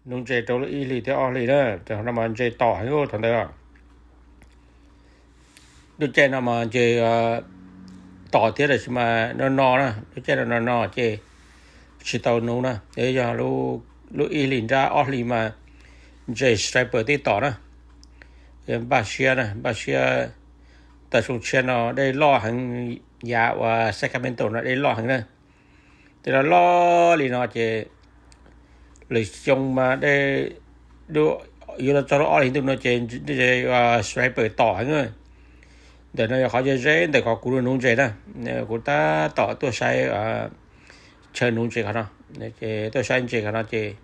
nuv ntses rau lub ib hlis thiab ob hlis na, ces no mas ntses tom heev thaum ntawd. Lub caij no mas ntses tom thiab, tab sis mas no no na, lub caij no no no ces tsis tau nuv na, yog lub ib hlis nrab ob hlis mas ntses striper tib tom na. Npaj siab na, npaj siab. Tam sim tshiab no dej loj heev, yav uas Sacramento no dej loj heev na. Tej no loj li no ces lwm xyoo mas dej yuav txog lub ob hlis ntuj no ces striper tom heev. Ntawm no yog qhov ze ze ntawm qhov kuv nuv ntses na. Kuv tab tom tuaj saib chaw nuv ntses qhov no, tuaj saib ntses qhov no ces